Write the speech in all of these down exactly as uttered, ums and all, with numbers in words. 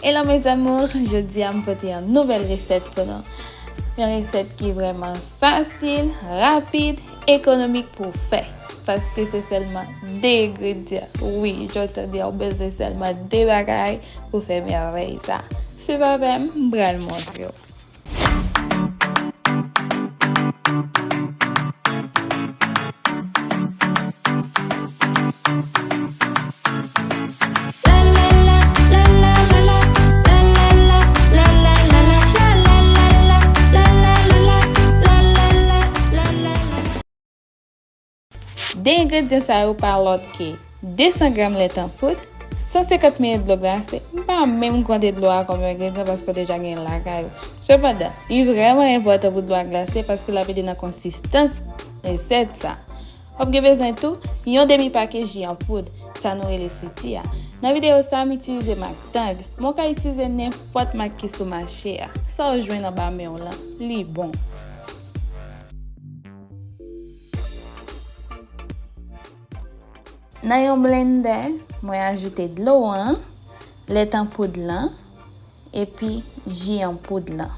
Hello mes amours, jodi a m pote yon nouvèl resèt pou nou. Yon resèt ki vrèman fasil, rapid, ekonomik pou fè. Paske se sèlman de engredyan. Wi, jan w tande a, ou bezwen sèlman de bagay pou fè mèvèy sa. Swiv avè m, m pral montre w. De engredyan sa yo pa lòt ke de san granm lèt an poud, san senkant mililitre dlo glase, m pa menm konte dlo a kòm yon engredyan paske w deja gen l lakay ou. Sepandan, li vrèman enpòtan pou dlo a glase paske l ap ede nan konsistans resèt sa. W ap gen bezwen tou yon demi pake ji an poud, sa nou rele switi a. Nan videyo sa a, m itilize mak Tang, men w ka itilize nenpòt mak ki sou mache a. Sa w jwenn anba men w lan, li bon. Nan yon blendè, mwen ajoute dlo an, lèt an poud lan, epi ji an poud lan.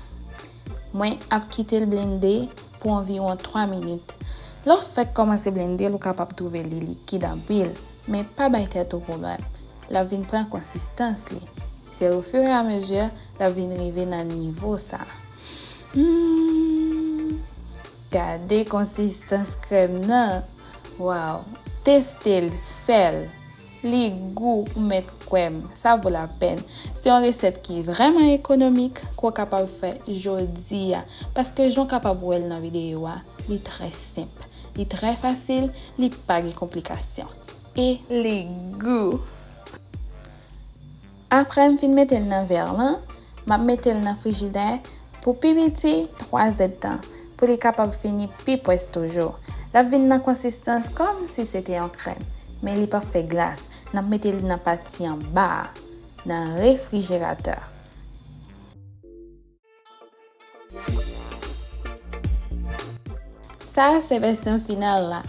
Mwen ap kite l blende pou anviwon twa minit. Lè w fèk kòmanse blende l, ou kapab twouve li likid anpil, men pa bay tèt ou pwoblèm. L ap vin pran konsistans li. Se ofiramezi, l ap vin rive nan nivo sa. Hmm, gade konsistans krèm nan! Waw! Teste l, fè l! Li gou, ou mèt kwè m, sa vo lapèn. Se yon resèt ki vrèman ekonomik, ke w kapab fè jodi a. Paske jan w kapab wè l nan videyo a, li trè senp, li trè fasil, li pa gen konplikasyon. E li gou! Apre m fin mete l nan vè lan, m ap mete l nan frijidè pou pi piti twa zèdtan, pou li kapab fini pi près toujou. L ap vin nan konsistans kòmsi se te yon krèm, men li p ap fè glas. N ap mete li nan pati anba a, nan refrijeratè. Sa a se vèsyon final la.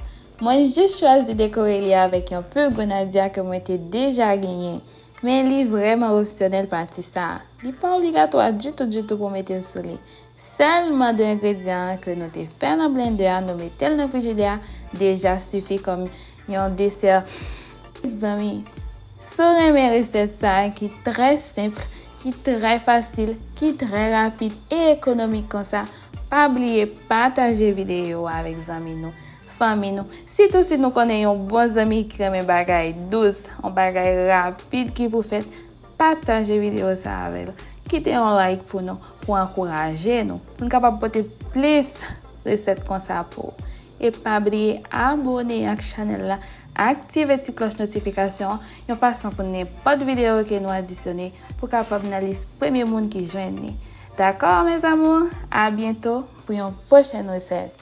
Mwen jis chwazi dekore li avèk yon pil grenadya ke mwen te deja genyen. Men li vrèman opsyonèl pati sa a. Li pa obligatwa ditou, ditou pou w mete l sou li. Sèlman de engredyan an ke nou te fè nan blendè a, nou mete l nan frijidè a, deja sifi kòm yon desè. Zanmi, si w renmen resèt sa a ki trè senp, ki trè fasil, ki trè rapid e ekonomik konsa, pa bliye pataje videyo a avèk zanmi nou, fanmi nou. Sitou si nou konnen yon bon zanmi ki renmen bagay dous, yon bagay rapid ki pou fèt, pataje videyo sa a avè l. Kite yon like pou nou, pou ankouraje nou, pou n kapab pote plis resèt konsa pou ou. E pa bliye abòne ak chanèl la, aktive ti klòch notifikasyon an, yon fason pou nenpòt videyo ke nou adisyone, pou kapab nan lis premye moun ki jwenn li. Dakò, mes amours? A byento pou yon pwochèn resèt.